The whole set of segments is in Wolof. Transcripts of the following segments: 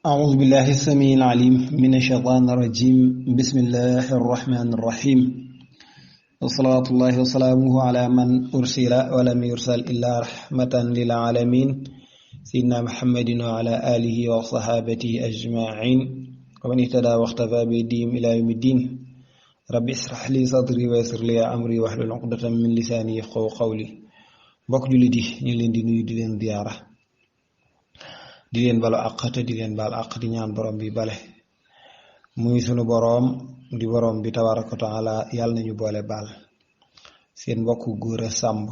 أعوذ بالله السميع العليم من الشيطان الرجيم بسم الله الرحمن الرحيم وصلاة الله وسلامه على من أرسل ولم يرسل إلا رحمة للعالمين سيدنا محمد وعلى آله وصحابته أجمعين ومن اهتدى واختفى بهديهم إلى يوم الدين رب اشرح لي صدري ويسر لي أمري واحلل عقدة من لساني يفقهوا قولي mbokk jullit yi ñu leen di nuyu di leen ziyaara di leen balu àq te di leen baal àq di ñaan borom bi bale muy sunu boroom di borom bi tabaaraka wa taala yàlla nañu boole baal seen mbokk Gora Samb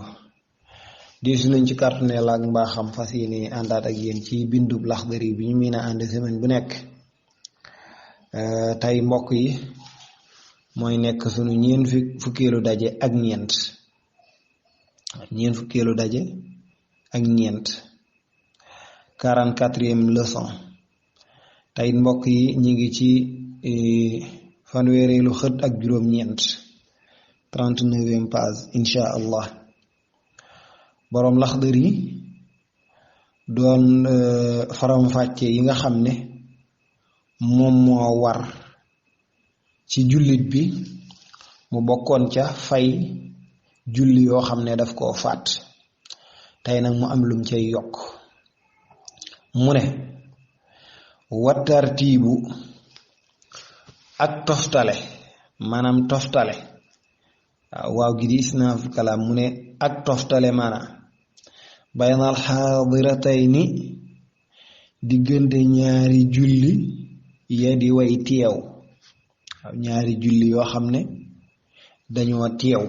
di su nañ ci kàttaneel ak mbaaxam fas yéene àndaat ak yéen ci bindub Laxdari bi ñu mën a ànd semaine bu nekk tey mbokk yi mooy nekk sunu fukkeelu daje ak ñeent fukkeelu daje ak ñeent 44e leçon tey mbokk yi ñi ngi ci fanweereelu xët ak juróom-ñeent 39e page insha allah boroom Laxdari doon faram-fàcce yi nga xam ne moom moo war ci jullit bi mu bokkoon ca fay julli yoo xam ne daf koo faat tey nag mu am lum cay yokk mu ne wattartiibu ak toftale maanaam toftale waaw gi di isnaaful kalaam mu ne ak toftale maanaam baynal xaadiratayni diggante ñaari julli ya di way teew waaw ñaari julli yoo xam ne dañoo teew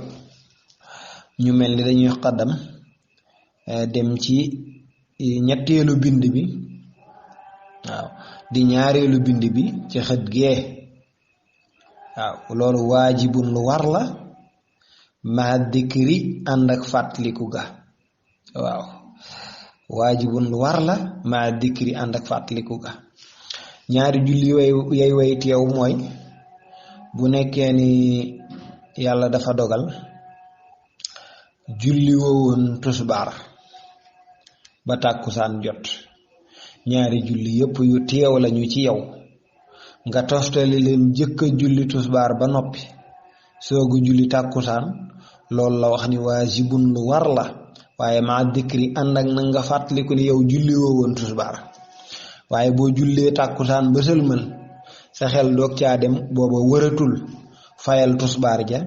ñu mel ni dañuy xaddam dem ci ñetteelu bind bi waaw di ñaareelu bind bi ci xët gee waaw loolu waajibun lu war la ma dikri ànd ak fàttaliku ga waaw waajibun lu war la ma dikri ànd ak fàttaliku ga ñaari julli yay way teew mooy bu nekkee ni yàlla dafa dogal julli woowoon tusbaar ba tàkkusaan jot ñaari julli yépp yu teew lañu ci yow nga toftali leen jëkka julli tusbaar ba noppi soogu julli tàkkusaan loolu la wax ni waajibun lu war la waaye ma dikri ànd ak na nga fàttaliku ni yow julli woowoon tusbaar waaye boo jullee tàkkusaan ba sëlmal sa xel doog caa dem booba wëratul fayal tusbaar ja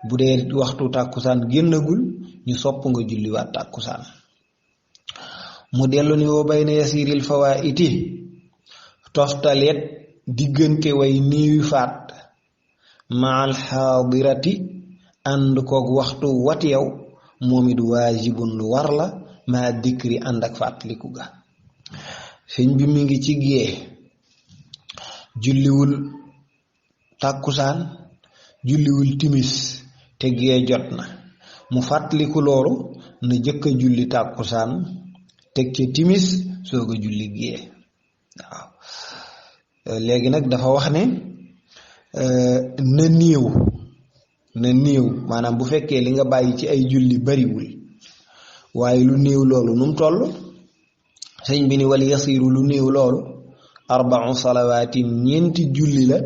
bu dee waxtu tàkkusaan génnagul ñu sopp nga julliwaat tàkkusaan mu dellu ni woo bayna yasiril fawaiti toftaleet diggante way niiwi faat maal xaadirati ànd koog waxtu wat yow moom it waajibun lu war la ma dikri ànd ak fàttaliku ga sëñ bi mi ngi ci gée julliwul tàkkusaan julliwul timis te gee jot na mu fàttaliku loolu na jëkk a julli tàkkusaan teg ca timis soog a julli gee waaw léegi nag dafa wax ne na néew maanaam bu fekkee li nga bàyyi ci ay julli bariwul waaye lu néew loolu nu mu toll sëñ bi ni wal yasiru lu néew loolu arba'u salawaatin ñeenti julli la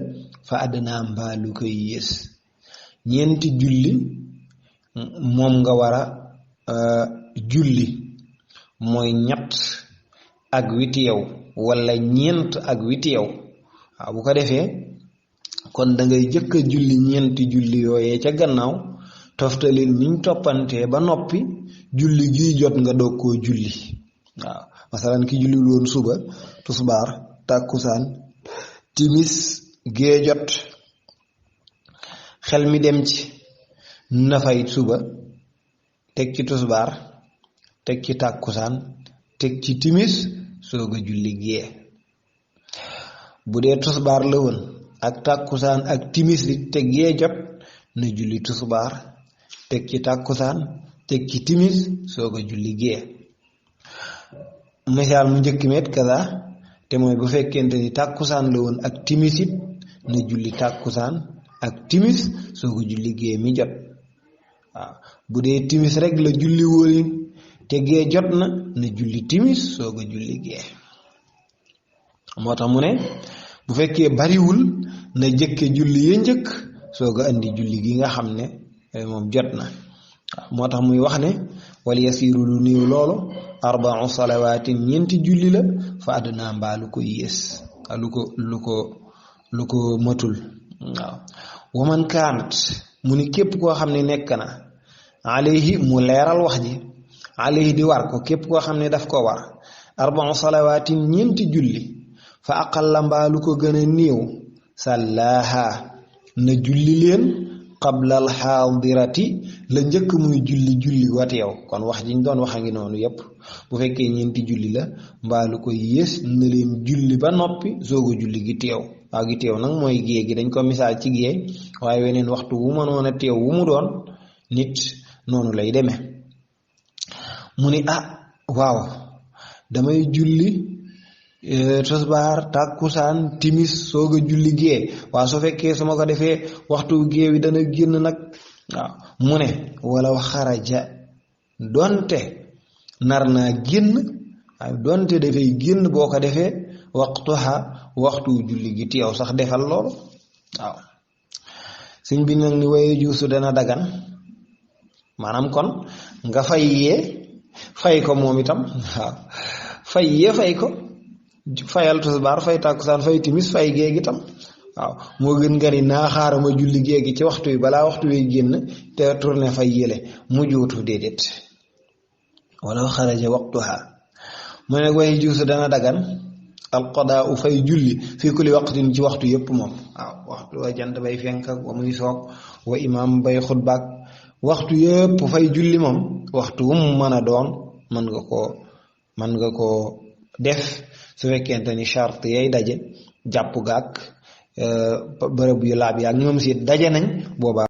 fa adnaa mbaa lu koy yées ñeenti julli moom nga war a julli mooy ñett ak witiyew wala ñeent ak witiyew waaw bu ko defee kon da ngay jëkk a julli ñeenti julli yooyee ca gannaaw toftalil niñ toppantee ba noppi julli gii jot nga doog koo julli waaw masalan ki julli woon suba tusbaar tàkkusaan timis gee jot xel mi dem ci nafay suba teg ci tusbaar teg ci tàkkusaan teg ci timis soog a julli gee bu dee tusbaar la woon ak tàkkusaan ak timis li te gee jot na julli tusbaar teg ci tàkkusaan teg ci timis soog a julli gee misaal mu njëkk met kaza te mooy bu fekkente ni tàkkusaan la woon ak timis it na julli tàkkusaan ak timis soog a julli gee mi jot waaw bu dee timis rek la julli wóolin te gee jot na julli timis soog a julli gee moo tax mu ne bu fekkee bariwul na jëkke julli ya njëkk soog a andi julli gi nga xam ne moom jot na moo tax muy wax ne wal yasiru lu néew loolu 4 salawaatin ñeenti julli la fa adnaa mbaa lu ko yées lu ko matul waaw waman kaanat mu ni képp koo xam ne nekk na alayhi mu leeral wax ji alayhi di war ko képp koo xam ne daf ko war 4 salawaatin ñeenti julli fa aqalla mbaa lu ko gën a néew sallaaha na julli leen qabla al xaadirati la njëkk muy julli wa teew kon wax ji ñu doon wax a ngi noonu yépp bu fekkee ñeenti julli la mbaa lu ko yées na leen julli ba noppi sooga julli gi teew waaw gi teew nag mooy gée gi dañ ko misaal ci gée waaye weneen waxtu wu mënoon a teew wu mu doon nit noonu lay demee mu ni waaw damay julli tisbaar takkusaan timis sooga julli gée waaw su fekkee su ma ko defee waxtu gée wi dana génn nag waaw mu ne wala xaraja donte nar naa génn waaye donte dafay génn boo ko defee waxtu julli gi teew sax defal loolu waaw sëñ bi nag ni waye juusu dana dagan maanaam kon nga fay ko moom itam waaw fay ko fayal tisbaar fay takkusaan fay timis fay géegi tam waaw moo gën nga ni naa xaaral ma julli géegi ci waxtu wi balaa waxtu wi génn te tourné fay yële mu juutu déedéet wala xaraja waqtuha mu ne way juusu dana dagan alqadaa u fay julli fii kulli waqtin ci waxtu yépp moom waaw waxtu wa jant bay fenk ak wa muy soog wa imaam bay xutbaak waxtu yépp fay julli moom waxtu wu mu mën a doon mën nga ko def su fekkente ni charte yay daje jàpp gaak bërëb yu laab yaak ñoom si daje nañ boobaa